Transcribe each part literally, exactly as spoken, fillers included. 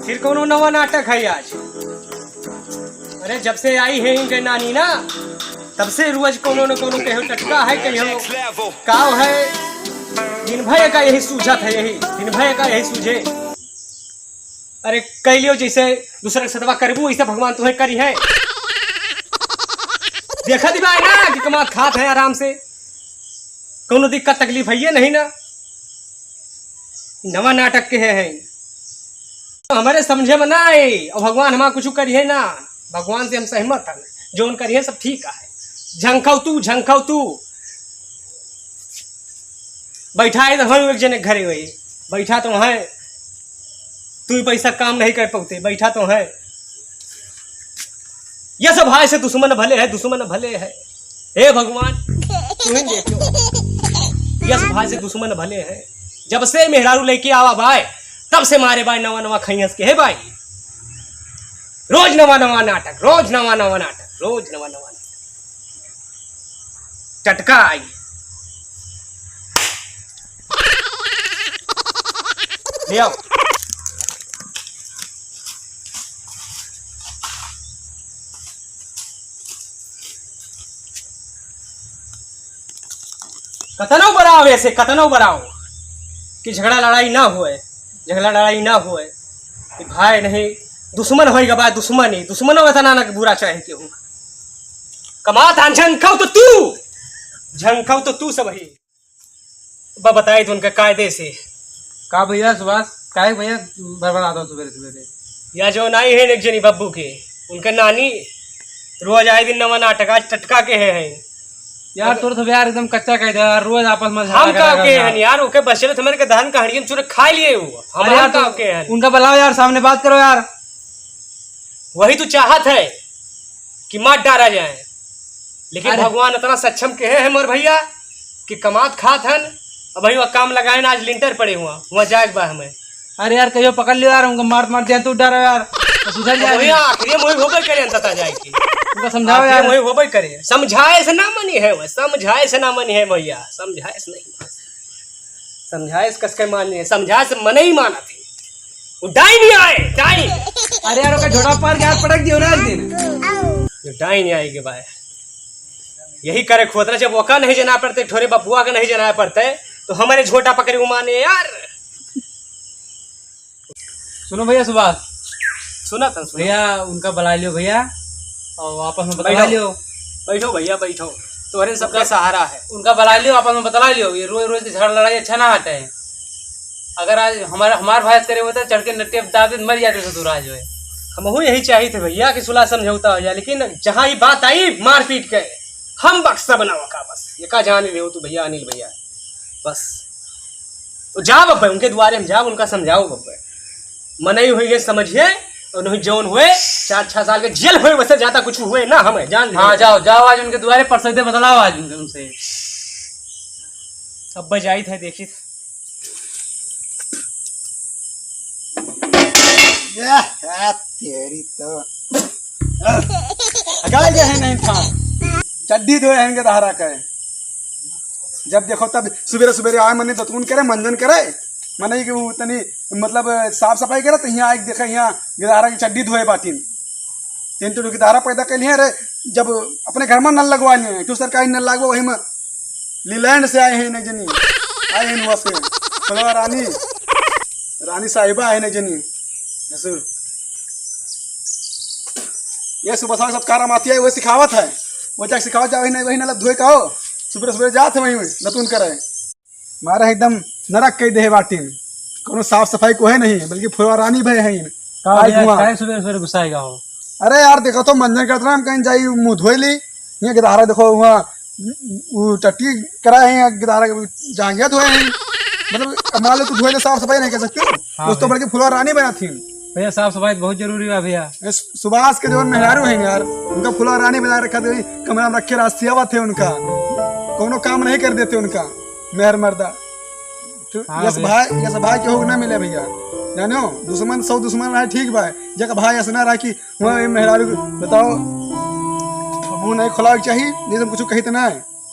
फिर कौनो नवा नाटक है आज? अरे, जब से आई है इनके नानी ना, तब से रोज कौनो न कौनो कहो टटका है, कहो काव है। दिन भर का यही सूझत है, यही दिन भर का यही सूझे। अरे, कह लियो जैसे दूसरा के सतवा करबू, वैसे भगवान तुम्हें करी है। देखा दिवाए ना कि कमात खात है आराम से, कौनो दिक्कत तकलीफ है ये नहीं ना। नवा नाटक के है, है। हमारे समझे में ना आए, और भगवान हमारा कुछ करी है ना। भगवान से हम सहमत हैं, जो उन करी है सब ठीक है। झंखव तू, झंखव तू। बैठा है तो हम एक जने घरे वही, बैठा तो है, तू ही पैसा काम नहीं कर पाते, बैठा तो है। यस भाई से दुश्मन भले है, दुश्मन भले है। हे भगवान, तू ही देखो। यस भाई से दुश्मन भले है। जब से मेहरारू लेके आवा भाई, तब से मारे भाई नवा नवा खैयस के। हे भाई, रोज नवा नवा नाटक, रोज नवा नवा नाटक, रोज नवा नवा नाटक। टटका आई। ले आओ। कतनो बराव ऐसे, कतनो बराव कि झगड़ा लड़ाई ना होए, झगड़ा लड़ाई ना होए। कि भाई नहीं, दुश्मन होई गवा, दुश्मन ही, दुश्मनो इतना ना कि बुरा चाहे केहू। कमात हन झंखव तो तू, झंखव तो तू सब ही। ब-, बताई तो उनका कायदे से। का भैया सुभाष, काहे भैया बड़बड़ात हो सुबेरे सुबेरे? या जो नाई है एक जनी बब्बू के, उनके नानी रोज आए दिन नवा नाटक, आज टटका के है, है। यार, अब तोर तो यार एकदम कच्चा कह दे यार, रोज आपस में झगड़ा हम का लगा के यार। हन यार, ओके बचले तो हमारे के धान का हड़ियम चूरे खा लिए वो। हम अरे यार, हम का तो के हन? उनका बुलाओ यार, सामने बात करो यार। वही तो चाहत है कि मार डारा जाए, लेकिन अरे। भगवान इतना सक्षम के है मोर भैया कि कमात खात हन। अब वही वह काम लगाए ना, आज लिंटर पड़े हुआ, हुआ जाए बा हमें। अरे यार, कहियो पकड़ लियो यार, उनको मार मार दिया तू डर यार, तो सुधर अब जाए। वही आखिरी में वही होबे करे अंततः जाए की। उनको समझाओ आखिरी यार। में वही होबे करे, समझाए से ना मनी है वह, समझाए से ना मनी है भैया, समझाए से नहीं, समझाए से कस के मानी है, समझाए से मन ही माना थी। वो डाइन ही आए, डाइन। अरे यार, ओके झोटा पार के हाथ पटक दियो ना एक दिन। जो डाइन ही आए के बाय, यही करे खोतरा, जब ओका नहीं जना पड़ते, ठोरे बबुआ का नहीं जना पड़ते, तो हमारे झोटा पकड़े वो माने यार। सुनो भैया सुभाष। सुना था, सुना। भैया, उनका बुला लियो भैया, और आपस में बतला बैठो। लियो। बैठो भैया, बैठो। तोहरे सबका उनका, सहारा है। उनका बुला लियो, आपस में बतला लियो। ये रोज रोज की झगड़ा लड़ाई अच्छा ना हटे। अगर आज हमारा, हमार भाई करे होता, चढ़ के नट्टे दाब दे, मर जाते ससुर आज। हमहू यही चाहिए थे भैया कि सुलह समझौता हो जाए, लेकिन जहाँ ये बात आई मारपीट के, हम बक्सा बनावा का बस। ये का जान रहे हो तू भैया, अनिल भैया, बस। तो जाब अब उनके दुआरे हम जाब, उनका समझाओ अब। मनई हुई है समझिए, और नहीं जौन हुए, चार छह साल के जेल हुए, वैसे ज्यादा कुछ हुए ना हमें, जान हाँ, लीजिए। जाओ, जाओ, आज उनके दुआरे परसों दे बतलाओ आज उनके, उनसे। अब जाइत है, देखित। या, या, तेरी तो। हगाए गए हैं नहीं था। चड्डी धोए हैं इनके दहरा के। जब देखो तब सुबेरे सुबेरे आए, मने दतुन करे, मंजन करे। मने कि वो तनी, मतलब, साफ सफाई करे, तो यहाँ आके देखे, यहाँ गिदारा की चड्डी धोए बाटिन। तीन तो गिदारा पैदा कर लिए रे, जब अपने घर में नल लगवा लिए, तो सरकारी नल लगवा, वही में लीलैंड से आए हैं, नहीं जनी, आए हैं वहाँ से, फुलवा रानी, रानी साहिबा आए, नहीं जनी, ससुर। ये सुबह शाम सब कारम आती है, वो सिखावत है, वो जाके सिखावत जाओ, वही नहीं, वही नल धोए का हो, सुबह सुबह जात है वहीं दतुन करे। मारे एकदम नरक कई देहे बाटिन, कोनो साफ सफाई को है नहीं, बल्कि फुलवा रानी भय है। का आज भैया, हुआ। काहे सुबह सुबह गुस्साएगा हो? अरे यार, देखो तो मंजन करत रहा, हम कहीं जाई मुंह धोए ली, यहाँ गिदारा देखो हुआ, वो टट्टी करा है, यहाँ गिदारा के जांगिया धोए हैं। मतलब, अब मान लो तू धोए ले, साफ सफाई नहीं कर सकती, हाँ उस तो भैया। बल्कि फुलवा रानी बना थी। भैया, साफ सफाई तो बहुत जरूरी बा भैया। इस सुभाष के जो मेहरारू हैं यार, उनका फुलवा रानी बना रखा थे, कमरा में रखे रास्तियावा थे उनका, कोनो काम नहीं कर देते उनका। मेहर मर्दा। तू हाँ यस भैया। भाई, यस भाई केहू के ना मिले भैया। जानो, दुश्मन सौ दुश्मन रहे ठीक बा, जग भाई ऐसा ना रहे कि वहाँ ये मेहरारू बताओ, मुँह नहीं खोला के चाहिए, नहीं तो कुछ कही तो ना है।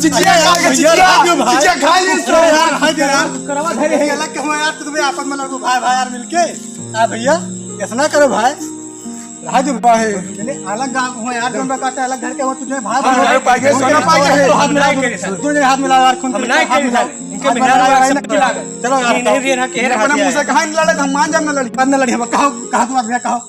चिचिया खा के, चिचिया, चिचिया खा ले। यार, हाय दे यार। करवा धरे है। अलग के हुआ यार, तुम्हें आपस में लड़ो भाई, भाई यार मिलके। आ भैया, ऐसा ना करो भाई। रहा दे भाई। चले, अलग गाँव हो यार, तुम बताते अलग घर के हो, तुझे भाई हाँ, भाई, हाँ, पाएंगे, तुझे सोना पाएंगे। तो हाथ मिला, हम नहीं करें, सर। तुझे हाथ मिला यार, खून हम नहीं करें, सर। इनके हाथ मिला, मिला, मिला, चलो यार, नहीं, नहीं, ये रहा, ये अपने रहा, मुंह से कहाँ लड़े, हम मान जाम ना लड़ी। कब ना लड़ी, हम कहाँ, कहाँ तू आदमी, कहाँ,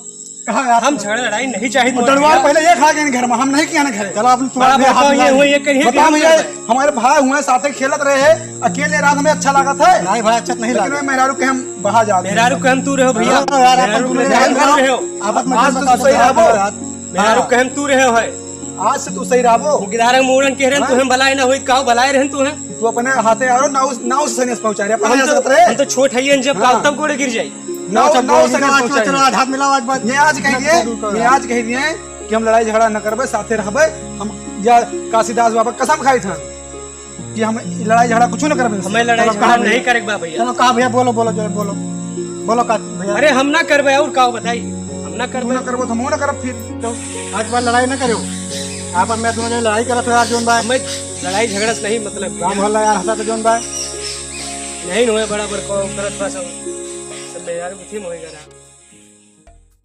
कहाँ यार? हम झगड़ा लड़ाई नहीं चाहिए वो तुम्हारे डरवार यहाँ। पहले ये खा गए घर में, हम नहीं किया ना घरे। चलो, अब बड़ा तुम्हारे हाथ बताओ, ये मिला। हुआ, ये करिए, बताओ ये भैया, हुआ। हमारे भाई हुए साथे खेलत रहे, अकेले रात में अच्छा लागत है। नहीं भाई, अच्छा नहीं लेकिन लगा। मैं मेहरारू के हम बाहर जाते हैं। मेहरारू के हम तू रहो भैया। हाँ, यार, अपन मेहरारू तुम के मेहरारू रहो। रहो। आपस में आज तुम तो बताओ सही रहो। यार। मेहरारू हाँ। के हम तू रहो है। आज से तू सही रहो। मुगीदारा मोड़न के रहन हाँ। तू हम बलाए ना होई, काऊ बलाए रहन तू है। तू अपने हाथे आ रहो, ना उस, ना उस सनेस पहुंचा रहे, अपने हम यहाँ तो, से उतरे। हम तो छोट है, जब हाँ। काऊ तब गोड़े गिर जाई। ना, ना, ना, ना, ना, चलो, आज हाथ मिलाओ, आज बात। ये आज कह दिए, ये आज कह दिए। कि हम लड़ाई झगड़ा न करबे, साथे रहबे। हम या काशीदास बाबा कसम खाई था कि हम ई लड़ाई झगड़ा कुछ न करबे। हमें लड़ाई चलो, झगड़ा कहा नहीं भैया? करेक बा भैया। चलो, कहा भैया, बोलो, बोलो, जो बोलो, बोलो का भैया। अरे, हम ना करबे, और का बताई, हम ना तू करबे। ना करबो तो हम ना करब फिर। तो आज बार लड़ाई ना करो, आप मैं दोनों जने लड़ाई करत हो यार, जोन भाई। हमें लड़ाई झगड़ा से नहीं मतलब। गाँव मोहल्ला यार हंसा तो जोन भाई। नहीं होए बराबर को करत बा सब, सब यार उठी में होएगा ना।